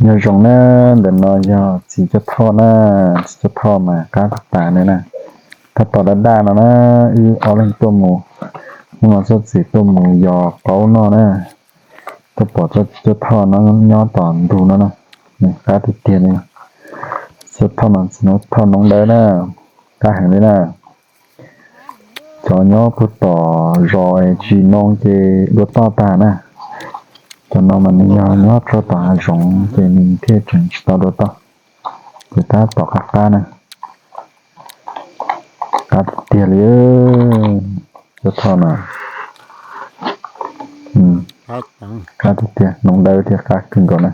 Nyob zoo na, ntawm no yog txiv cuab thoj na, txiv cuab thoj mas qab tag tas li na. Tab tom daj daj no na, wb ob leeg tuaj mus, hnub no txoj txiv tuaj mus yos qaub noj na, tuaj pom txiv cuab thoj no nyob tom ntug no na, nws qab tiag tiag li. Cuab thoj no txiv cuab thoj noob dawb na, qab heev li na. Cov nyob puag tom zos es tsis noo ces dua toj tag na. Cov no mas nws yog nyob rau tom hav zoov ces nws thiaj tseem tsis tau dua toj. Ces tab tom qab qab na. Qab tiag tiag li. Cuab thoj no qab tiag tiag, noob dawb thiab qab kawg nkaus na.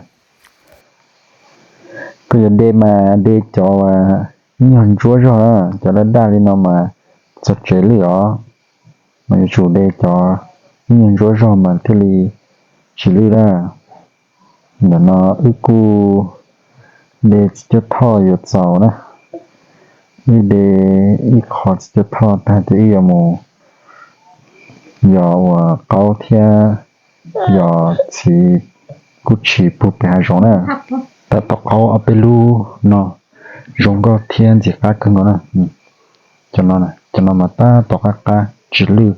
Koj yuav de mas de cov ib nyuag ntsuab zog, cov daj daj li no mas txog tsev lwj os. Mas yuav tsum de cov ib nyuag ntsuab zog mas thiaj li tsis lwj na. Ntawm no wb kuj de txiv cuab thoj yuav txaus na. Wb de ib qho txiv cuab thoj tag ces wb yuav mus yos ua qaub thiab yos txiv kuj tshis puag pem hav zoov na. Tab tom qaub ob peb lub no zoo nkauj thiab ntxim qab kawg nkaus na. Cov no, cov no mas tab tom qab qab tsis lwj.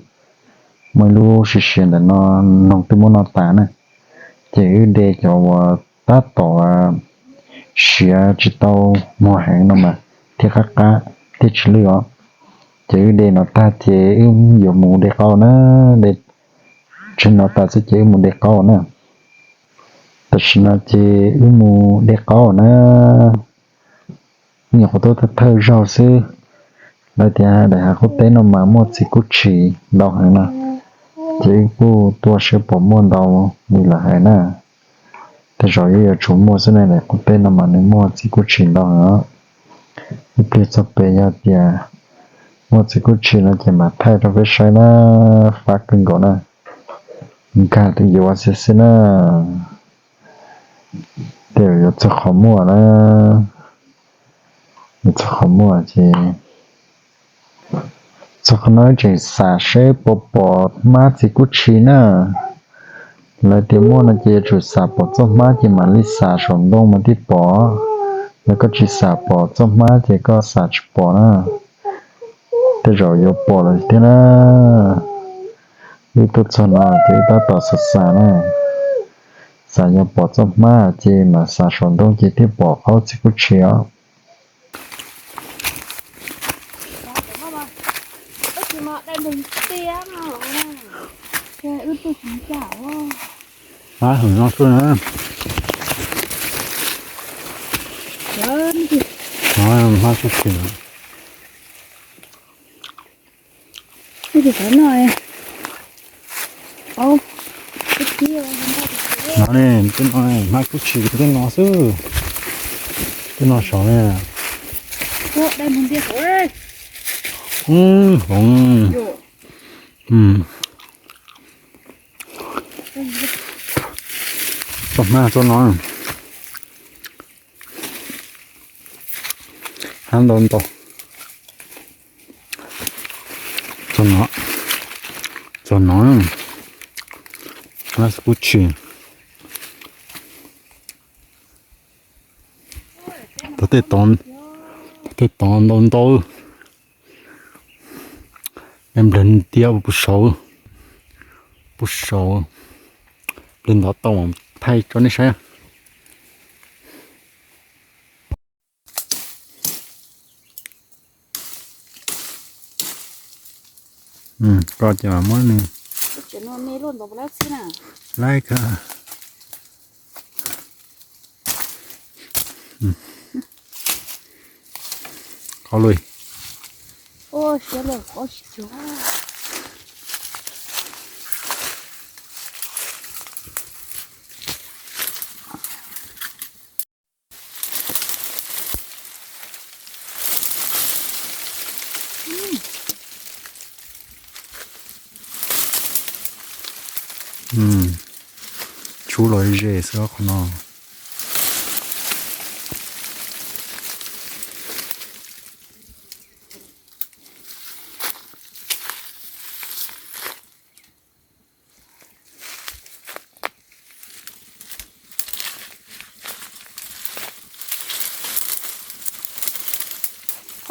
Muaj ib lub sia sia ntawm no, noog twb muab noj tas na. Ces wb de cov uas tab tom siav tsis tau muag heev no mas thiaj qab qab thiaj tsis lwj os. Ces wb de no tag ces wb yuav mus de qaub na, de tsheb no tas xwb ces wb mus de qaub na. Tam sim no ces wb mus de qaub na. Nyuam qhuav tuaj thawj thawj zaug xwb. Lawv tias daim hav qub teb no mas muaj txiv kub tshis ntau heev no, ces wb kuj tuaj saib puas muaj ntau li lawv hais na. Tej zaum yeej yuav tsum muaj xwb ne, daim qub teb no mas nws muaj txiv kub tshis ntau heev. Ib pliag txog pem yog tias muaj txiv kub tshis no ces mam thaij rau peb saib na, fab kawg nkaus na. Nkag twb yuav xwb xwb na. Tej zaum yuav txog qhov muaj na, yuav txog qhov muaj ces txog qhov no tseem xam seb puas pom hmab txiv kub tshis na. Lawv tias muaj no ces yuav tsum xam pom txoj hmab ces mam li xam saum ntoo mas thiaj pom. Yog koj tsis xam pom txoj hmab ces koj xam tsis pom na. Tej zaum yuav pom lawm thiab na. Wb tuaj txog no ces wb tab tom xam xam na. Xam yog pom txoj hmab ces mam xam saum ntoo ces thiaj pom qaub txiv kub tshis os. Hmab heev no xwb na. Hmab kub tshis. No ne, tej no hmab kub tshis tej no xwb. Tej no saud ne. Hmab txoj no. Hmab ntau ntau. Txog no, txog no, hmab txiv kub tshis. Tej tod ntau ntau. Npleg tiab puag saud, puag saud. Npleg ntov tau thaij rau nej saib. Koj ces mam muab nws. Laib kawg. Qhov lus. Tshub los ze xwb qhov no.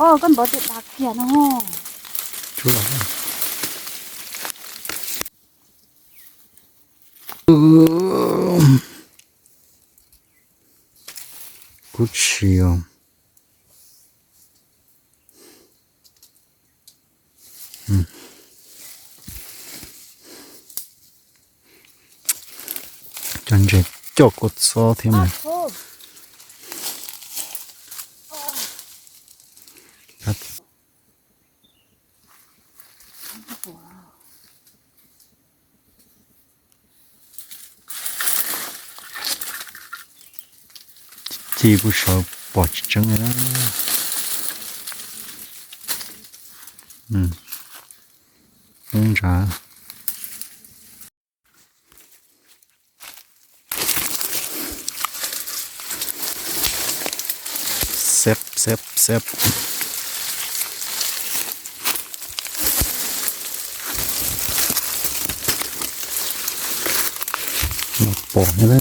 Os, koj npawv tias tas kiag no. Tsuj los. Kuv tsis. Cov ntses coj kua txob thiab mas. Ci kuj sawv pom tsis tseeb li. Poob ntsa. Xeb xeb xeb. Los pom thiab.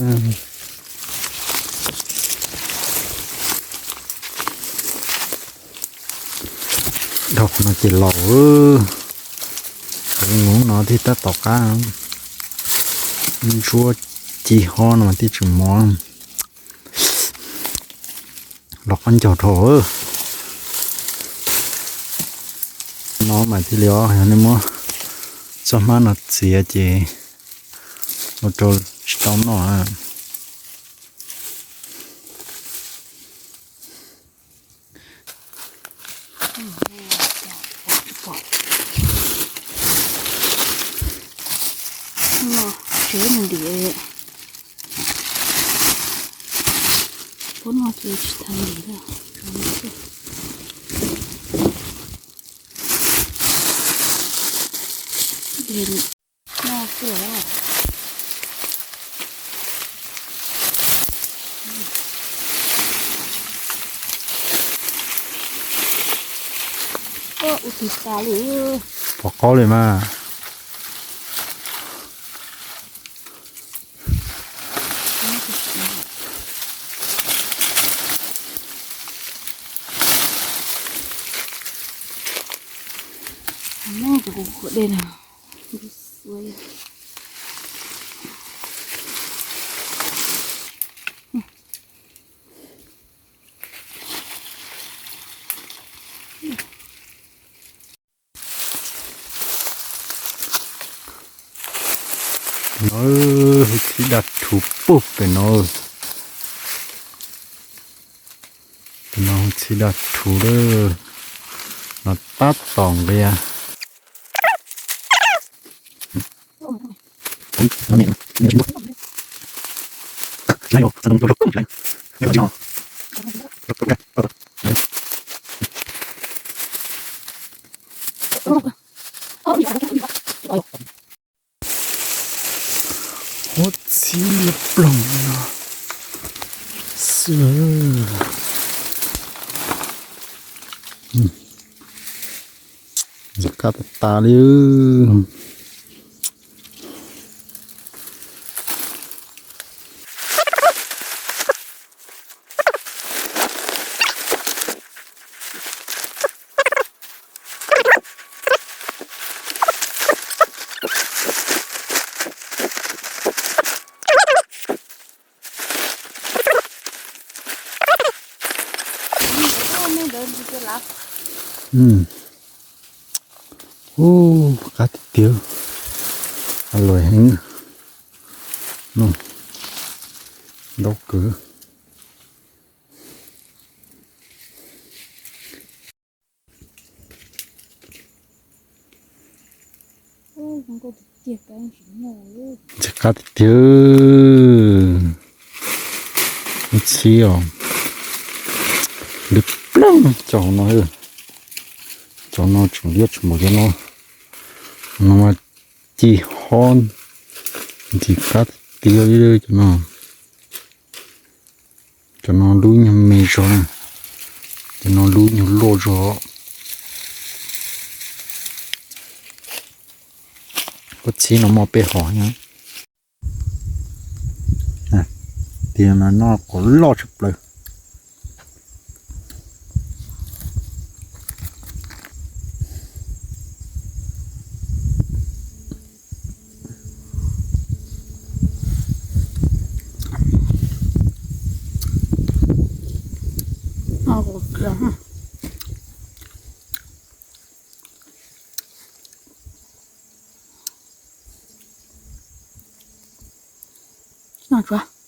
Dhau qhov no ces laus. Qhov hnub no thiaj tab tom qab. Ntsuab ci hob no mas thiaj tseem mos. Los qab ncaug dhau. No mas thiaj li os, yog nej muab txoj hmab no txiav ces ua rau tsis tau noj. Tsev mus ntim, pab no ces tsis tau ntim lawm. Pom qab li mas. No hu txhib daj rhuv puag pem no. Tus no hu txhib daj rhuv lawm, no tab tom nqia. Huab txhib liab ploog no xwb. Ntxim qab tas tas li. Ub, qab tiag tiag. Luag heev. Ntaub kwv. Ntxim qab tiag tiag. Huab txhib os. Liab ploog cov hauv no. Cov no tseem liab tsis npaum cov no. No mas ci hob ntxim qab tiag tiag li cov no. Cov no lub nyuag me zog na, cov no lub nyuag loj zog. Huab txhib no muaj peb hom thiab. Tiag mas noj qos loj tshaj plaws. Tshuav